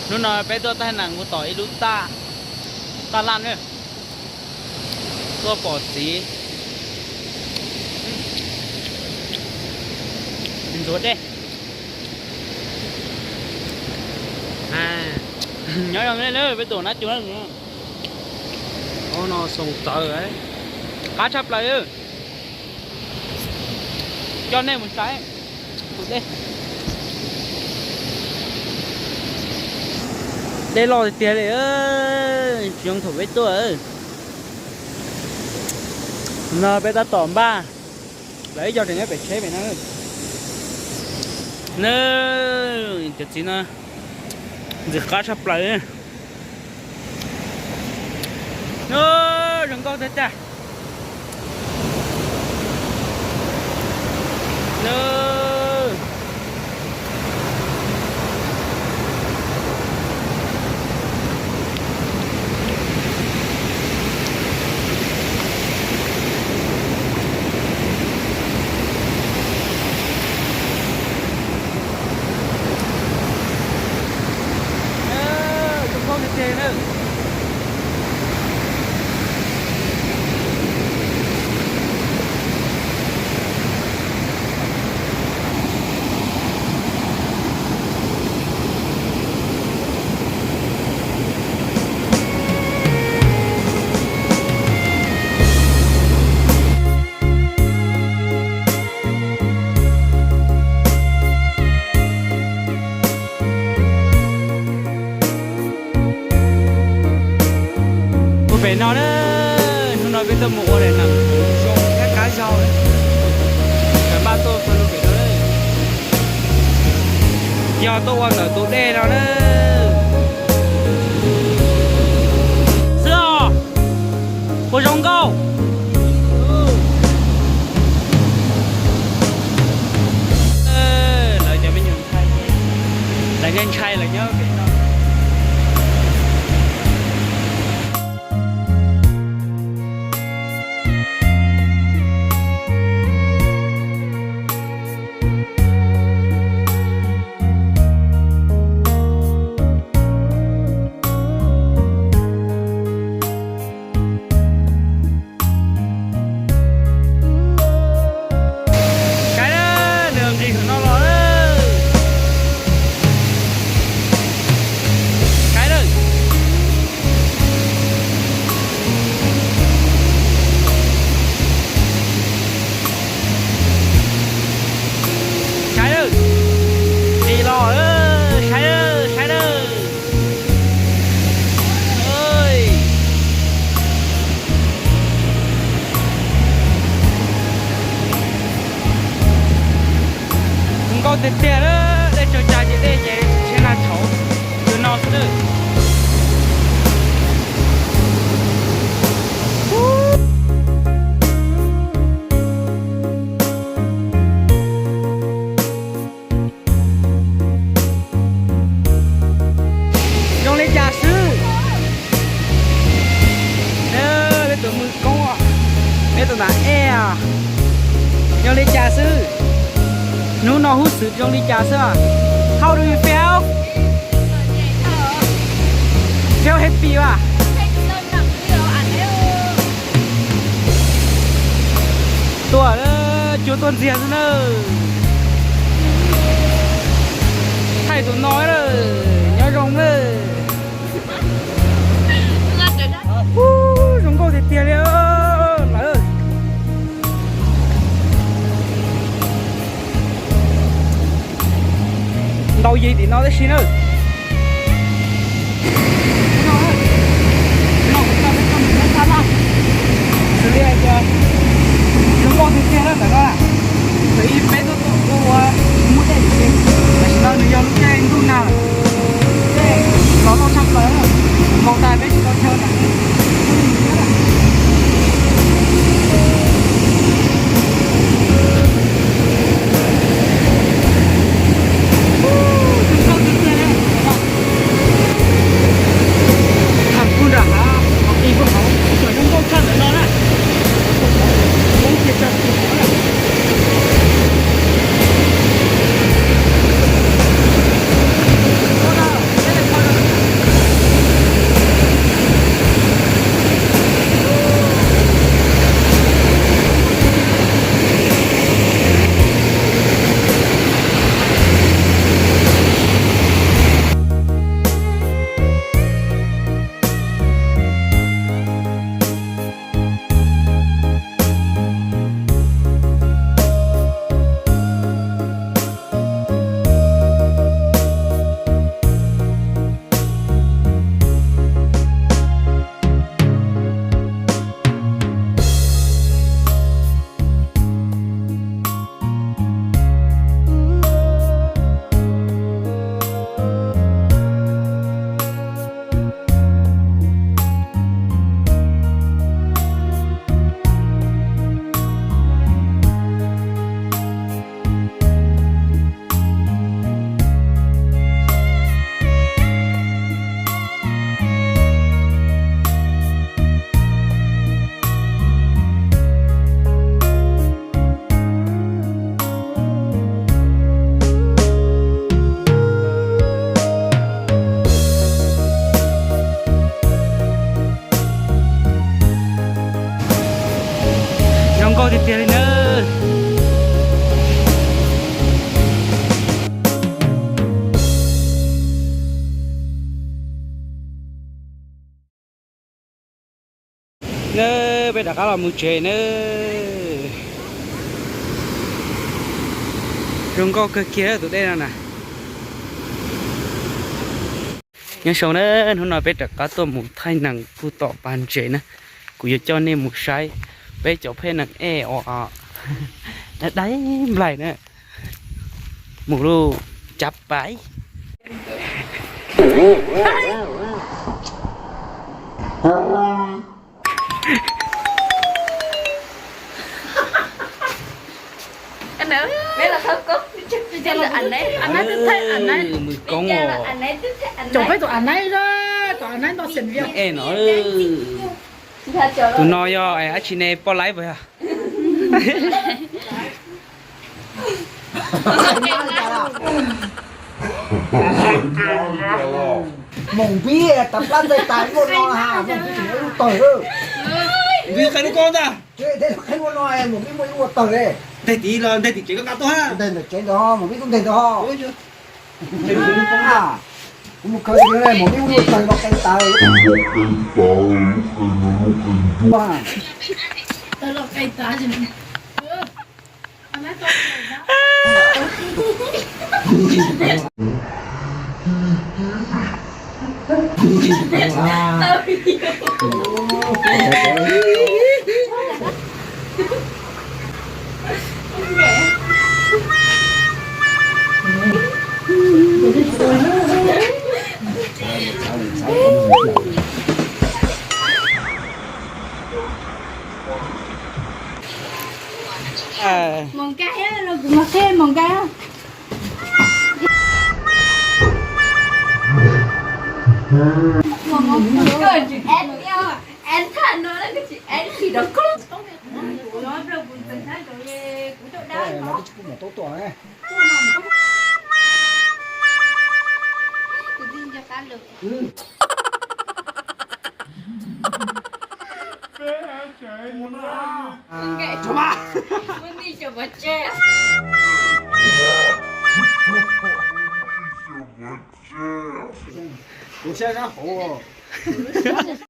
Hnub no peb tuaj taig nees mus tom ib lub taj, taj laj na, tuaj pom txiv ntxuav dej. Nyob zoo na, peb tus nab cu na, no xoo txawv, qab tshaj plaws. Coj nej mus saib tus dej, dej loj tiag tiag li, tsis zoo thaum peb tuaj. No peb tab tom npaj, lawv ib co tseem nyob pem tsheb pem no. Cov txiv no ntxim qab tshaj plaws. Zoo nkauj tiag tiag. Zoo nkauj tiag tiag na. Ua pem no na, hnub no peb tuaj mus ua daim nees zoo thiab qab zog, npaj tuaj pw pem no, yog tuaj ua ntawm tus dej no na. Xwb os, ua zoo nkauj. Lawv cov me nyuam ntxhais, lawv ntshai ntshai lawv nyob pem no. Saib na, nws nqis ntawm no los lawm. Saib lawm. Saib lawm. Nqis los, saib lawm, saib lawm. Nkauj tiag tiag, dej tsaws cag ces dej ces tsheb nag tshauv, yuav no xwb na. Zoo li cas xwb? Peb tus mws koob, peb tus nam ej, zoo li cas xwb? Hnub no huj xwm zoo li cas xwb? How do you feel? Feel happy a? Tuaj, cua tuaj ntxiag xwb na. Thaij tus no, nyob zoo na. Zoo nkauj tiag tiag li lawm. Ntau yig tim no tib si na. Xws li hais tias zoo nkauj tiag tiag na ntawm no, txawm ib peb tuaj ua muaj dej, tam sim no nws yog lub caij ntuj nag lawm, dej los loj tshaj plaws, nkaus tas peb tsis tau chaw na. Zoo nkauj tiag tiag li. Nab, peb rov qab los mus tsev nab. Zoo nkauj kawg kiag tus dej no na. Nyob zoo na, hnub no peb rov qab tuaj mus thaij nees puag tom pas ntses na. Kuv yuav coj nej mus saib peb cov pej nees ej uas dai dai nplaig na. Mus lauj, cab pais. Mus koob os. Cov peb tus a naib, tus a naib ntoj xeem vias no. Tus no yog dab tsi ne, poj laib puas yog? Moos npib tas plab ntxaij tas ib vuag no ha, moos npib tseem muaj ib lub tawg. Npib qe lub koob ntag. Tsev tej qe lub no, moos npib muaj ib lub ua tawg le. Nteg tid los nteg tim tsev koj nqa tuaj ha. Nteg ntawm tsev ntawd, moos npib tub nteg ntawd ho. Kuv mus khawb moos npib ua tawg los qe tas. Moos nkauj, kuv mas qhia moos nkauj. Kuv saib sab hauv.